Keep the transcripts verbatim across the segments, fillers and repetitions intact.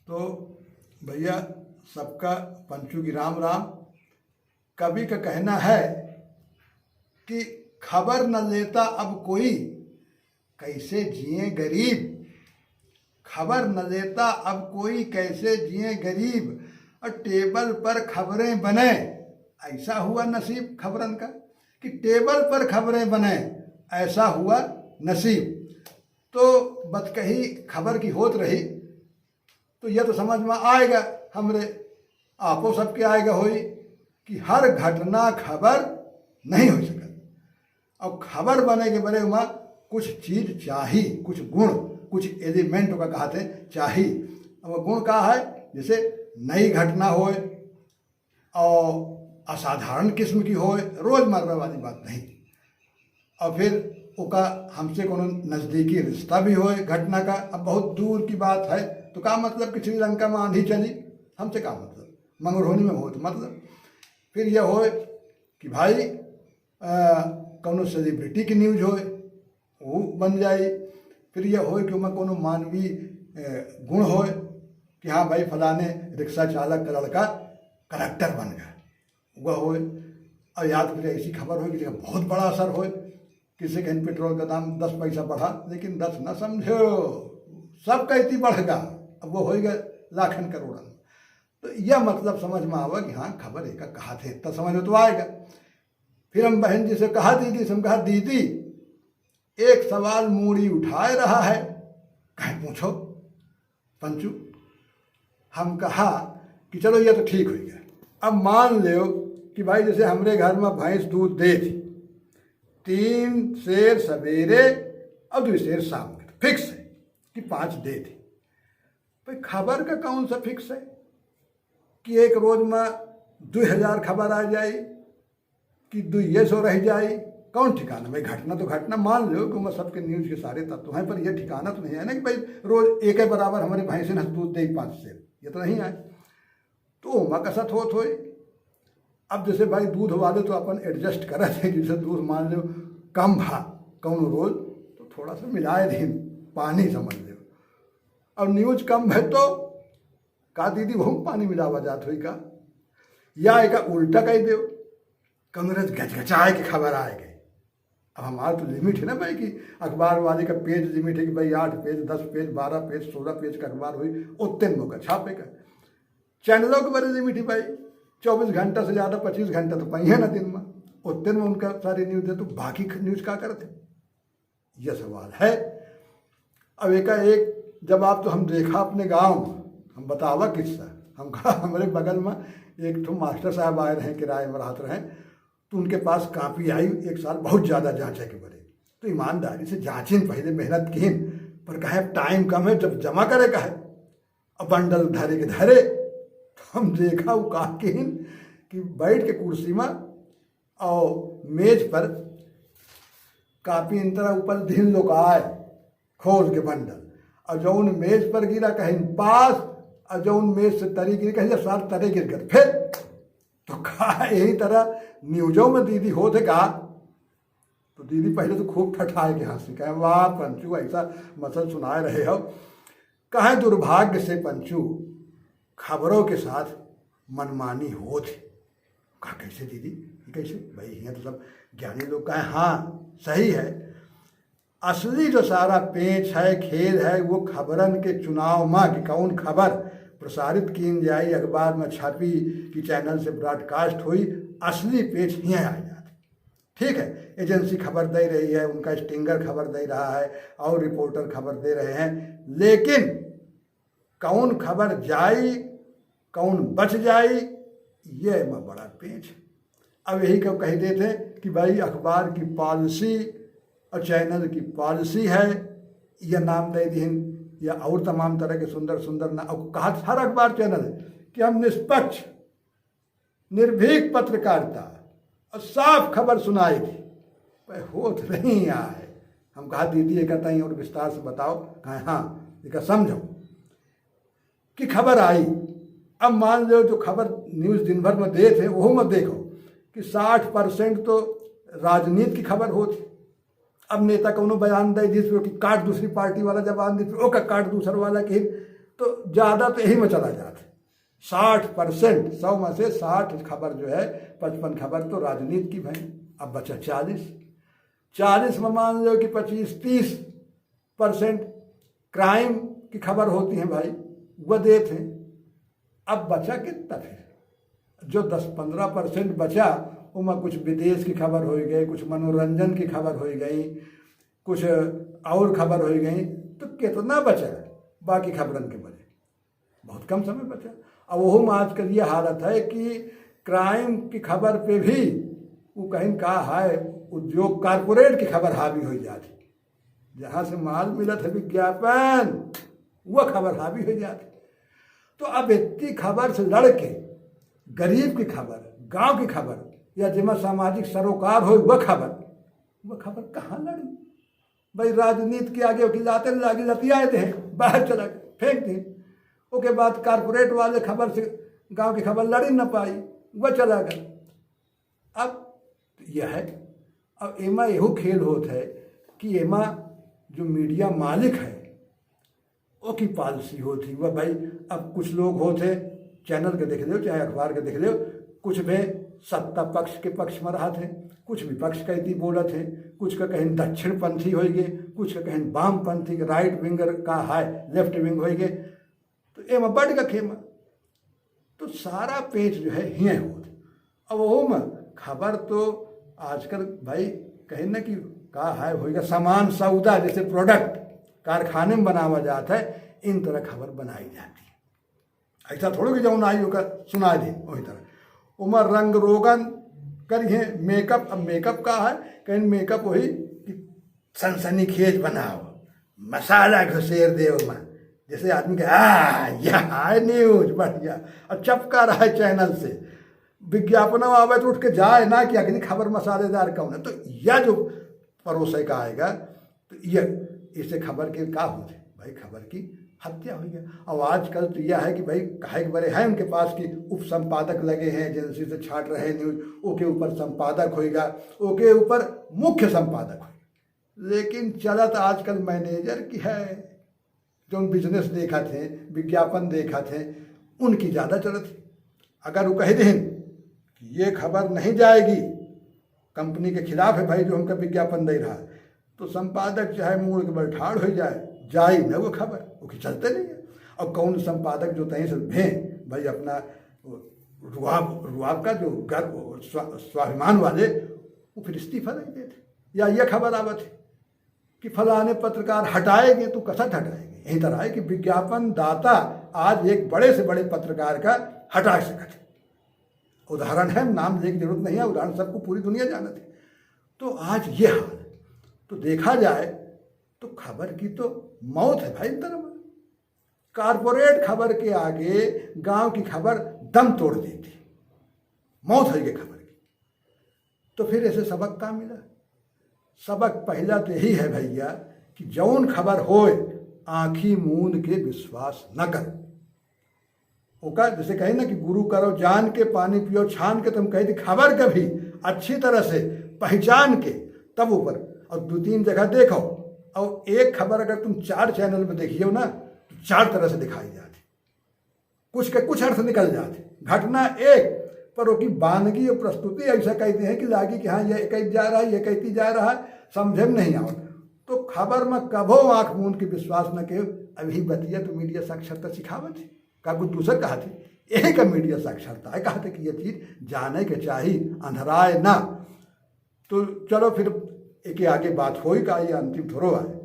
तो भैया, सबका पंचू की राम राम। कवि का कहना है कि खबर न लेता अब कोई, कैसे जिए गरीब। खबर न लेता अब कोई, कैसे जिए गरीब। और टेबल पर खबरें बने, ऐसा हुआ नसीब खबरन का, कि टेबल पर खबरें बने, ऐसा हुआ नसीब। तो बतकही खबर की होत रही, तो यह तो समझ में आएगा, हमरे आपो सबके आएगा होई कि हर घटना खबर नहीं हो सकत। और खबर बने के बरे मा कुछ चीज चाही, कुछ गुण, कुछ एलिमेंट ओका कहते चाही। अब वो गुण का है? जैसे नई घटना होए और असाधारण किस्म की होए, रोजमर्रा वाली बात नहीं। और फिर ओका हमसे कोनो नजदीकी रिश्ता भी होए घटना का। अब बहुत दूर की बात है, तो का मतलब कि श्रीलंका में आंधी चली, हमसे का मतलब, मंगरहोनी में होए तो मतलब। फिर यह होए कि भाई, अ, कौनो सेलिब्रिटी की न्यूज होए, वो बन जाई। फिर यह होए कि ओमा कौनो मानवीय, अ, गुण होए कि हाँ भाई, फलाने रिक्शा चालक का लड़का कलेक्टर बन गया, वह होए। और या तो फिर ऐसी खबर होए कि जेका बहुत बड़ा असर होए, किसी कहीं पेट्रोल का दाम दस पैसा बढ़ा, लेकिन दस ना समझो, सब कहती बढ़ गया, अब वो होएगा लाखन करोड़न। तो यह मतलब समझ में आवा कि हाँ, खबर एका कहा थे, तब समझ में तो आएगा। फिर हम बहन जी से कहा, दीदी से हम कहा, दीदी, एक सवाल मूड़ी उठाए रहा है, कहे पूछो पंचू। हम कहा कि चलो, यह तो ठीक हो गया। अब मान लो कि भाई, जैसे हमरे घर में भैंस दूध दे थी, तीन सेर सवेरे और दो सेर शाम के, फिक्स है कि पाँच दे थी। भाई, खबर का कौन सा फिक्स है कि एक रोज में दो हजार खबर आ जाए कि दुइये सौ रह जाई, कौन ठिकाना? भाई, घटना तो घटना, मान लो कि ओमा सबके न्यूज के सारे तत्व हैं, पर यह ठिकाना तो नहीं है ना कि भाई, रोज एक ही बराबर हमरे भैंसिन हस दूध दे पाँच सेर, ये तो नहीं आए। तो ओमा कसत होत होई। अब जैसे भाई, दूध वाले तो अपन एडजस्ट करत हैं, जैसे दूध मान लो कम भा कौनो रोज, तो थोड़ा सा मिलाए दीन, पानी समझ लो। अब न्यूज कम है तो का दीदी, वहू पानी मिलावा जात होई का? या एका उल्टा कह दो, कांग्रेस गचगचाए के खबर आए गए। अब हमार तो लिमिट है ना भाई, कि अखबार वाले का पेज लिमिट है कि भाई, आठ पेज, दस पेज, बारह पेज, सोलह पेज का अखबार होई, उतने में ओका छापे का। चैनलों के बड़े लिमिट है भाई, चौबीस घंटा से ज्यादा, पच्चीस घंटा तो पाई है ना दिन में, उतने में उनका सारी न्यूज है, तो बाकी ख-, न्यूज का करत है? यह सवाल है। अब एका एक जवाब तो हम देखा अपने गांव में, हम बतावा किस्सा। हम कहा, हमरे बगल में एक ठो मास्टर साहब आए रहे, किराए में रहत रहे, तो उनके पास कॉपी आई, एक साल बहुत ज्यादा जांचे के पड़े, तो ईमानदारी से जांचिन, पहले मेहनत किन, पर कहे टाइम कम है, जब जमा करे का है, अब बंडल धरे के धरे, हम देखा वो का किन कि बैठ के कुर्सी में और मेज पर कापी इन तरह ऊपर दिन लोकाए, खोल के बंडल, और जौन मेज पर गिरा कहीं पास, और जौन मेज से तरी गिरी कहीं सार तरे गिर गए। फिर तो का यही तरह न्यूजों में दीदी होत है का? तो दीदी पहले तो खूब ठठाए के हंसी, कहे, "वाह पंचू, ऐसा मसल सुनाए रहे हो।" कहे, "दुर्भाग्य से पंचू, खबरों के साथ मनमानी होत है।" कहा, "कैसे दीदी? ये कैसे?" भाई, यहाँ तो सब ज्ञानी लोग। कहे, "हाँ, सही है। असली जो सारा पेंच है, खेल है, वो खबरन के चुनाव मा कि कौन खबर प्रसारित कीन जाई, अखबार में छपी कि चैनल से ब्रॉडकास्ट हुई, असली पेंच हियाँ आ जात है।" ठीक है, एजेंसी खबर दे रही है, उनका स्टिंगर खबर दे रहा है और रिपोर्टर खबर दे रहे हैं, लेकिन कौन खबर जाई, कौन बच जाई, ये में बड़ा पेंच है। अब यही को कह देते हैं कि भाई, अखबार की पॉलिसी और चैनल की पॉलिसी है, यह नाम दे दीन, या और तमाम तरह के सुंदर सुंदर ना, और कहा हर अखबार चैनल है कि हम निष्पक्ष, निर्भीक पत्रकारिता और साफ खबर सुनाई थी, पर होत नहीं आए। हम कहा, "दीदी, एक ताई और विस्तार से बताओ।" कहा, "हाँ, एक समझो कि खबर आई।" अब मान लो, जो खबर न्यूज दिन भर में देत है, वो मत देखो कि साठ परसेंट तो राजनीति की खबर होती। अब नेता कौनो बयान दे दिस, फिर ओके काट दूसरी पार्टी वाला जबान दिस, फिर ओका काट दूसर वाला के। तो ज्यादा तो यही में चला जात है। साठ परसेंट, सौ में से साठ खबर जो है, पचपन खबर तो राजनीति की भई। अब बचा चालीस। चालीस में मान लो कि पच्चीस तीस परसेंट क्राइम की खबर होती हैं भाई, वो देत हैं। अब बचा कितना फिर? जो दस पन्द्रह परसेंट बचा, ओमा कुछ विदेश की खबर होइ गई, कुछ मनोरंजन की खबर होइ गई, कुछ और खबर होइ गई, तो कितना बचा बाकी खबरन के बदे? बहुत कम समय बचा। अब ओहू में आजकल ये हालत है कि क्राइम की खबर पे भी वो कहीं का है, उद्योग कॉरपोरेट की खबर हावी होइ जाती। जहाँ से माल मिलत है विज्ञापन, वो खबर हावी होइ जाती। तो अब इतनी खबर से लड़ के गरीब की खबर, गांव की खबर, या जेमा सामाजिक सरोकार हो, वह खबर, वह खबर कहाँ लड़ी? भाई, राजनीति के आगे ओकी लाते लागी लतियाए दे, बाहर चला गए, फेंक दे। ओके बाद कॉरपोरेट वाले खबर से गांव की खबर लड़ी न पाई, वह चला गया। अब यह है, अब एमा एहू खेल होत है कि एमा जो मीडिया मालिक है, ओकी पॉलिसी होत ही, वह भाई, अब कुछ लोग होत है, चैनल के देख लेव, चाहे अखबार के देख लेव, कुछ में सत्ता पक्ष के पक्ष में रहत है, कुछ विपक्ष का इति बोलत है, कुछ का कहीं दक्षिणपंथी होइ गए, कुछ का कहीं वामपंथी, राइट विंगर का है, लेफ्ट विंग होइ गए। तो एमा बड़ का खेमा। तो सारा पेंच जो है हियाँ होत। अब ओहू में खबर तो आजकल भाई कहीं ना कि का है होइगा, सामान सौदा जैसे प्रोडक्ट कारखाने में बनावा जात है, इन तरह खबर बनाई जाती है। ऐसा थोड़ो कि जौन आई ओकर सुना दे वही तरह। ओमा रंग रोगन करिहे, मेकअप। अब मेकअप का है, कहीं मेकअप वही कि सनसनीखेज बनाओ, मसाला घुसेर दे ओमा, जैसे आदमी के, "आ, यह है न्यूज बढ़िया।" और चपका रहा है चैनल से, विज्ञापन आवे तो उठ के जाए ना कि अगली खबर मसालेदार कौन है। तो यह जो परोसे का आएगा, तो यह, इससे खबर के का होत है भाई? खबर की हत्या होइ गया। और आजकल तो यह है कि भाई, काहे के बरे है उनके पास कि उपसंपादक लगे हैं, एजेंसी से छाट रहे न्यूज, ओके ऊपर संपादक होइगा, ओके ऊपर मुख्य संपादक होइगा। लेकिन चलत आजकल मैनेजर की है, जौन बिजनेस देखत हैं, विज्ञापन देखत हैं, उनकी ज्यादा चलत है। अगर वो कह देहन कि ये खबर नहीं जाएगी, कंपनी के खिलाफ है भाई जो हमका विज्ञापन दे रहा है, तो संपादक चाहे मूड़ के बल ठाड़ होइ जाए, जाई न वो खबर, ओके चलते नहीं है। और कौन संपादक जो तहीं से भें भाई, अपना रुआब, रुआब का जो गर्व, स्वा-, स्वाभिमान वाले, वो फिर इस्तीफा दे देते। या ये खबर आवत है कि फलाने पत्रकार हटाएंगे, तो कसत हटाएंगे? यही तरह है कि विज्ञापन दाता आज एक बड़े से बड़े पत्रकार का हटा सकत है। उदाहरण है, नाम लेने की जरूरत नहीं है, उदाहरण सबको पूरी दुनिया जानत है। तो आज ये हाल है। तो देखा जाए तो खबर की तो मौत है भाई, इन तरह में। कॉरपोरेट खबर के आगे गांव की खबर दम तोड़ देती, मौत है ये खबर की। तो फिर ऐसे सबक का मिला? सबक पहला तो यही है भैया कि जौन खबर होए, आंखी मूंद के विश्वास न करो। ओका जैसे कहे ना कि गुरु करो जान के, पानी पियो छान के, तो हम कहे थी खबर कभी अच्छी तरह से पहचान के तब ऊपर, और दो तीन जगह देखो, और एक खबर अगर तुम चार चैनल में देखियो ना, तो चार तरह से दिखाई जाती। कुछ के कुछ अर्थ निकल जाते। घटना एक, पर ओकी बानगी और प्रस्तुति ऐसा कहते हैं कि लागी कि हाँ, ये कहती जा रहा है, ये कहती जा रहा है, समझे में नहीं आवत। तो खबर में कभो आंख मूंद के विश्वास न के। अभी बतिया तो मीडिया साक्षरता सिखावत है, का कुछ दूसर कहा थे? यही का मीडिया साक्षरता है, कहा थे कि ये चीज जाने के चाही, अंधराए ना। तो चलो फिर एके आगे बात होई का, ये अंतिम थोड़ो आए।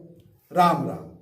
राम राम।